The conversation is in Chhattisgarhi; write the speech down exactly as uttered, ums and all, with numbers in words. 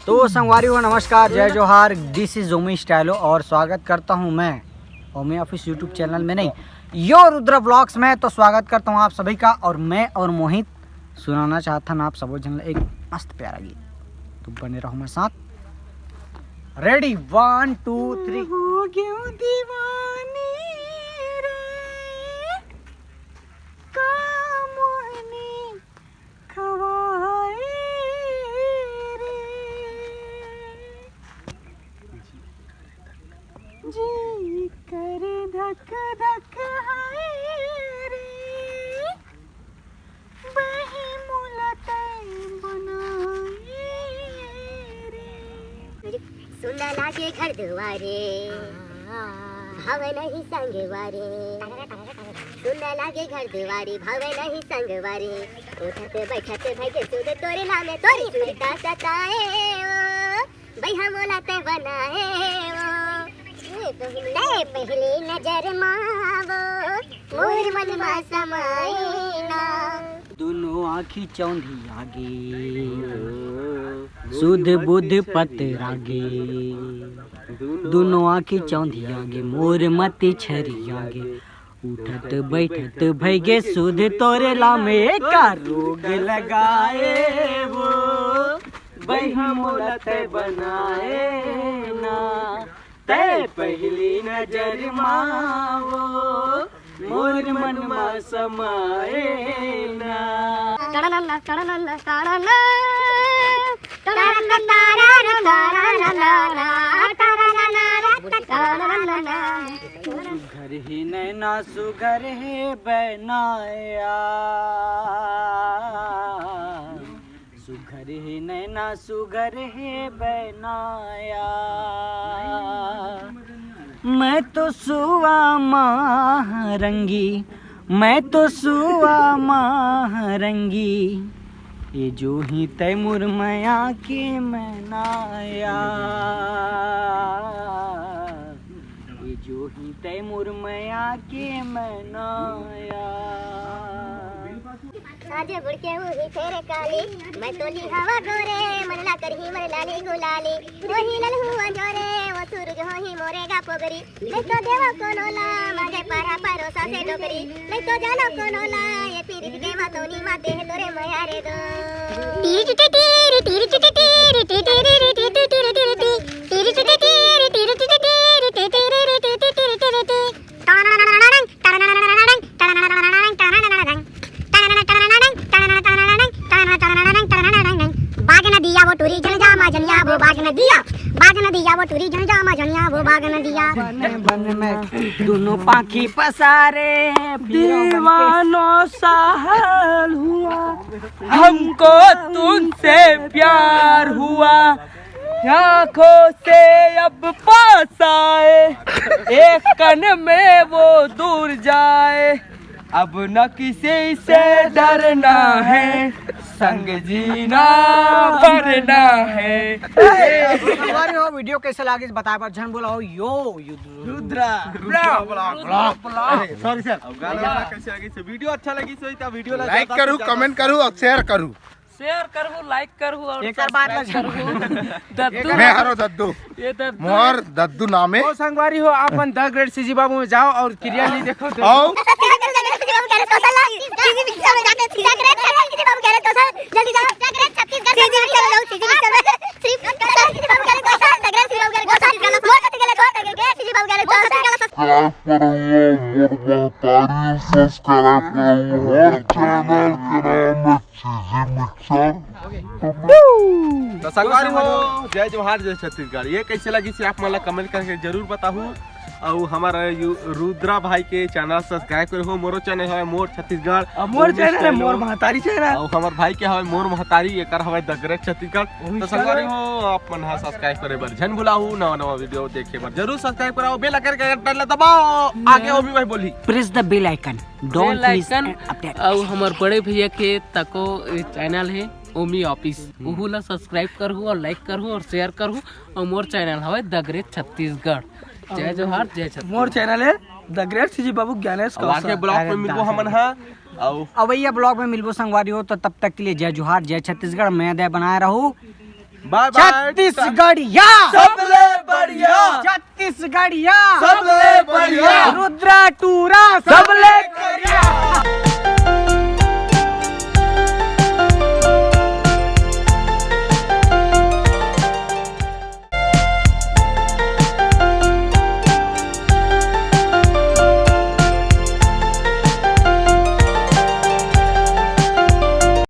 तो संगवारी हो, नमस्कार, जय जोहार, this is ओमी स्टाइलो और स्वागत करता हूँ मैं ओमी ऑफिस YouTube चैनल में, नहीं, यो रुद्रा ब्लॉग्स में। तो स्वागत करता हूँ आप सभी का। और मैं और मोहित सुनाना चाहता ना आप सबो झन ला एक मस्त प्यारा गीत, तो बने रहो मेरे साथ। Ready, one two three. हो गयो दीवानी रे, का मोहनी खवाए रे। जी कर धक धक हाय रे, बही मोला तै बनाए रे। सुंदर लागे घर दुआरे, भावे नहीं संगवारी। सुंदर लागे घर दुआरे, भावे नहीं संगवारी। उठत बैठत भई के सुध तोरे नामे तोरी सुरता सताए ओ, बई हम मोला तै बनाए ओ। तै पहली नजर मा वो, मोर मन मा समाए ना। दुनो आँखी चौंधी आगे, सुध बुध पत रागे। दुनो आँखी चौंधी आगे, मोर मती छरी आगे। उठत बैठत भई गे सुध तोरे लामे, का रोग लगाए वो, बई हम मोला तै बनाए ना। तै पहली नजर मा वो, मोर मन मा समाए ना। सुघर हे नैना सुघर हे बैनाया, सुघर हे नैना सुघर हे बैनाया। मैं तो सुआ माह रंगी, मैं तो सुआ माह रंगी, ये जो ही तै मुरमया के मैनाया, ये जो ही तै मुरमया के मैनाया। साँझे बुड़ के उही फेरे काली, मैं तो ली हवा गोरे, मन ला करही मन लाली गुलाली। वही ललहू अंजोरे, वो सूरज होही मोरे गा पोगरी। नहीं तो देवा कोनो ला, मांगे पारा परोसा से डोकरी। नहीं तो जानो कोनो ला, ये पीरित के मा तो नी माते है तोरे मया रे दो। तीरी चिटे तीरी, तीरी चिटे तीरी, ती तीरी री ती ती तीरी तीरी ती। तीरी चिटे तीरी, तीरी चिटे तीरी, ती तीरी री ती ती तीरी तीरी ती। बाग नदिया वो टूरी जल जामा जनिया वो बाग नदिया, बाग नदिया वो टूरी जल जामा जनिया वो बाग नदिया। बन बन में दोनों पाखी पसारे, दीवानो साहल हुआ, हमको तुमसे प्यार हुआ, आँखों से अब पास आए, एक कन में वो दूर जाए। अब न किसी से डरना है, संग जीना भरना है। संगवारी हो, वीडियो कैसे लागिस बताए बर झन भुलाओ यो, यो रुद्रा। ब्ला, ब्ला, ब्ला, ब्ला। अरे, सॉरी सर। अब गाना वाला कैसे लगिस? वीडियो अच्छा लगिस होही त वीडियो ला लाइक ज्यादा से करू, ज्यादा कमेंट करू और शेयर करू। शेयर करहू, लाइक करहू और एकर बाद में सब्सक्राइब करहू। दद्दू। मैं हरो दद्दू। ये दद्दू। मोर दद्दू नाम है। ओ संगवारी हो, अपन द ग्रेट सीजी बाबू में जाओ और क्रिया नहीं देखो तो। आओ। जल्दी जाओ। तो संगवारी हो, जय जोहार, जय छत्तीसगढ़। ये कैसे लगिस आप मन ला कमेंट करके जरूर बताहू। अउ हमारा यू-, रुद्रा भाई के चैनल सब्सक्राइब करे हो। मोरो चैनल हवे मोर छत्तीसगढ़। अब मोर ओमी चैनल है स्टाइल मोर हो। महतारी चैनल। अउ हमर भाई के हवे मोर महतारी, एकर हवे द ग्रेट छत्तीसगढ़। ओमी तो संगवारी स्टाइल। हो, आप मन हा सब्सक्राइब करे बर झन भुलाहू, नवा नवा वीडियो देखे बर जरूर सब्सक्राइब कराओ, बेल आइकन के घंटा ला दबाओ। आगे ओमी भाई बोली। Press the bell icon. Don't बेल miss आइकन an update. अउ हमर बड़े भैया के तको चैनल है ओमी ऑफिस, हम्म। उहू ला सब्सक्राइब करहू और लाइक करहू और शेयर करहू। और मोर चैनल हवे द ग्रेट छत्तीसगढ़। जय जोहार, जय छत्तीसगढ़। मोर चैनल है द ग्रेट सीजी बाबू ज्ञानेश अब आगे कौशल। ब्लॉग में मिलबो हमन हा। अउ अवैया ब्लॉग में मिलबो संगवारी हो, तो तब तक के लिए जय जोहार, जय छत्तीसगढ़, मया दया बनाए रहू। छत्तीसगढ़िया। सबले बढ़िया। छत्तीसगढ़िया। सबले बढ़िया। रुद्रा टूरा। सब